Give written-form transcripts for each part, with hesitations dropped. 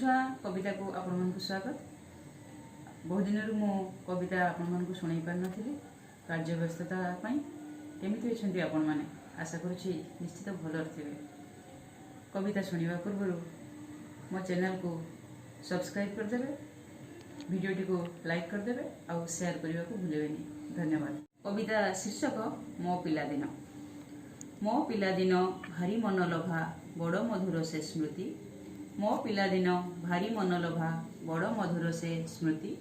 ମନଛୁଆଁ କବିତାକୁ ଆପଣମାନଙ୍କୁ ସ୍ୱାଗତ। ବହୁତ ଦିନରୁ ମୁଁ କବିତା ଆପଣମାନଙ୍କୁ ଶୁଣାଇ ପାରିନଥିଲି କାର୍ଯ୍ୟ ବ୍ୟସ୍ତତା ପାଇଁ। କେମିତି ଅଛନ୍ତି ଆପଣମାନେ? ଆଶା କରୁଛି ନିଶ୍ଚିତ ଭଲରେ ଥିବେ। କବିତା ଶୁଣିବା ପୂର୍ବରୁ ମୋ ଚ୍ୟାନେଲକୁ ସବସ୍କ୍ରାଇବ୍ କରିଦେବେ, ଭିଡ଼ିଓଟିକୁ ଲାଇକ୍ କରିଦେବେ ଆଉ ସେୟାର କରିବାକୁ ଭୁଲିବେନି। ଧନ୍ୟବାଦ। କବିତା ଶୀର୍ଷକ ମୋ ପିଲାଦିନ। ମୋ ପିଲାଦିନ ଭାରି ମନଲୋଭା, ବଡ଼ ମଧୁର ସେ ସ୍ମୃତି। ମୋ ପିଲାଦିନ ଭାରି ମନଲୋଭା, ବଡ଼ ମଧୁର ସେ ସ୍ମୃତି।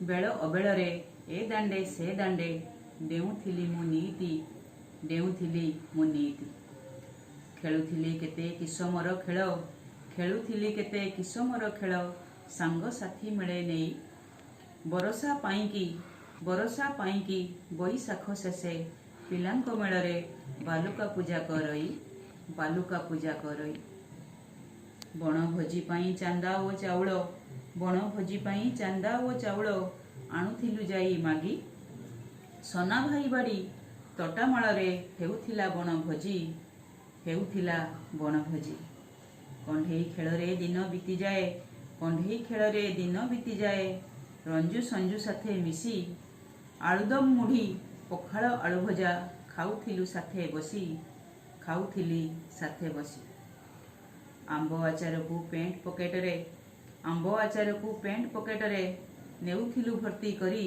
ବେଳ ଅବେଳରେ ଏ ଦାଣ୍ଡେ ସେ ଦାଣ୍ଡେ ଡେଉଁଥିଲି ମୁଁ ନିଇତି, ଡେଉଁଥିଲି ମୁଁ ନିଇତି। ଖେଳୁଥିଲି କେତେ କିସମର ଖେଳ, ଖେଳୁଥିଲି କେତେ କିସମର ଖେଳ ସାଙ୍ଗସାଥି ମେଳେ ନେଇ। ବରଷା ପାଇଁକି, ବରଷା ପାଇଁକି ବୈଶାଖ ଶେଷେ ପିଲାଙ୍କ ମେଳରେ ବାଲୁକା ପୂଜା କରଇ, ବାଲୁକା ପୂଜା କରଇ। ବଣଭୋଜି ପାଇଁ ଚାନ୍ଦା ଓ ଚାଉଳ, ବଣଭୋଜି ପାଇଁ ଚାନ୍ଦା ଓ ଚାଉଳ ଆଣୁଥିଲୁ ଯାଇ ମାଗି। ସନା ଭାଇ ବାଡ଼ି ତୋଟାମାଳରେ ହେଉଥିଲା ବଣଭୋଜି, ହେଉଥିଲା ବଣଭୋଜି। କଣ୍ଢେଇ ଖେଳରେ ଦିନ ବିତିଯାଏ, କଣ୍ଢେଇ ଖେଳରେ ଦିନ ବିତିଯାଏ ରଞ୍ଜୁ ସଞ୍ଜୁ ସାଥେ ମିଶି। ଆଳୁଦମ, ମୁଢ଼ି, ପଖାଳ, ଆଳୁ ଭଜା ଖାଉଥିଲୁ ସାଥେ ବସି, ଖାଉଥିଲି ସାଥେ ବସି। ଆମ୍ବ ଆଚାରକୁ ପ୍ୟାଣ୍ଟ ପକେଟରେ, ଆମ୍ବ ଆଚାରକୁ ପ୍ୟାଣ୍ଟ ପକେଟରେ ନେଉଥିଲୁ ଭର୍ତ୍ତି କରି।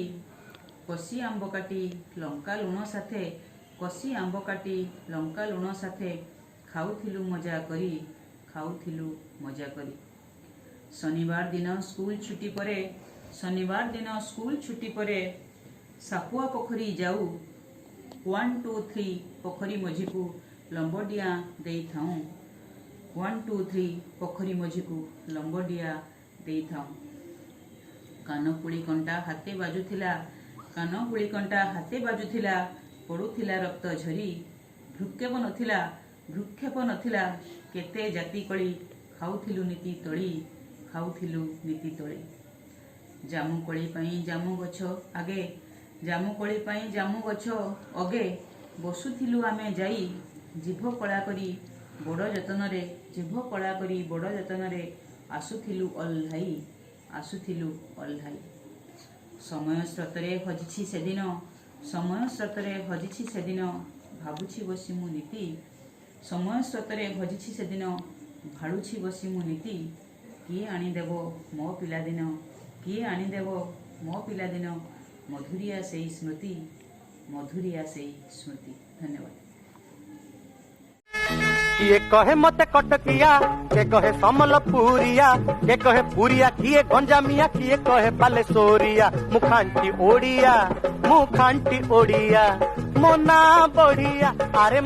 କଷି ଆମ୍ବ କାଟି ଲଙ୍କା ଲୁଣ ସାଥେ, କଷି ଆମ୍ବ କାଟି ଲଙ୍କା ଲୁଣ ସାଥେ ଖାଉଥିଲୁ ମଜା କରି, ଖାଉଥିଲୁ ମଜା କରି। ଶନିବାର ଦିନ ସ୍କୁଲ ଛୁଟି ପରେ, ଶନିବାର ଦିନ ସ୍କୁଲ ଛୁଟି ପରେ ସାପୁଆ ପୋଖରୀ ଯାଉ। ୱାନ୍ ଟୁ ଥ୍ରୀ ପୋଖରୀ ମଝିକୁ ଲମ୍ବ ଡିଆଁ ଦେଇଥାଉଁ। ୱାନ୍ ଟୁ ଥ୍ରୀ ପୋଖରୀ ମଝିକୁ ଲମ୍ବ ଡିଆଁ ଦେଇଥାଉଁ। କାନପୁଳି କଣ୍ଟା ହାତେ ବାଜୁଥିଲା, କାନପୁଳି କଣ୍ଟା ହାତେ ବାଜୁଥିଲା, ପଡୁଥିଲା ରକ୍ତ ଝରି। ଭ୍ରୂକ୍ଷେପ ନଥିଲା, ଭ୍ରୂକ୍ଷେପ ନଥିଲା, କେତେ ଜାତି କଳି ଖାଉଥିଲୁ ନୀତି ତଳି, ଖାଉଥିଲୁ ନୀତି ତଳି। ଜାମୁକୋଳି ପାଇଁ ଜାମୁ ଗଛ ଆଗେ, ଜାମୁକୋଳି ପାଇଁ ଜାମୁ ଗଛ ଅଗେ ବସୁଥିଲୁ ଆମେ ଯାଇ। ଜିଭ କଳା କରି ବଡ଼ ଯତ୍ନରେ, ଜିଭ କଳା କରି ବଡ଼ ଯତ୍ନରେ ଆସୁଥିଲୁ ଓହ୍ଲାଇ, ଆସୁଥିଲୁ ଓହ୍ଲାଇ। ସମୟ ସ୍ରୋତରେ ହଜିଛି ସେଦିନ, ସମୟ ସ୍ରୋତରେ ହଜିଛି ସେଦିନ ଭାବୁଛି ବସି ମୁଁ ନୀତି। ସମୟ ସ୍ରୋତରେ ହଜିଛି ସେଦିନ ଭାଳୁଛି ବସି ମୁଁ ନୀତି। କିଏ ଆଣିଦେବ ମୋ ପିଲାଦିନ, କିଏ ଆଣିଦେବ ମୋ ପିଲାଦିନ ମଧୁରିଆ ସେଇ ସ୍ମୃତି, ମଧୁରିଆ ସେଇ ସ୍ମୃତି। ଧନ୍ୟବାଦ। କିଏ କହେ ମତେ କଟକିଆ, କିଏ କହେ ସମ୍ବଲପୁରିଆ, କିଏ କହେ ପୁରିଆ, କିଏ ଗଞ୍ଜାମିଆ, କିଏ କହେ ବାଲେଶ୍ୱରିଆ। ମୁଁ ଖାଣ୍ଟି ଓଡିଆ, ମୁଁ ଖାଣ୍ଟି ଓଡିଆ, ମୋ ନାଁ ବଢିଆ ଆରେ।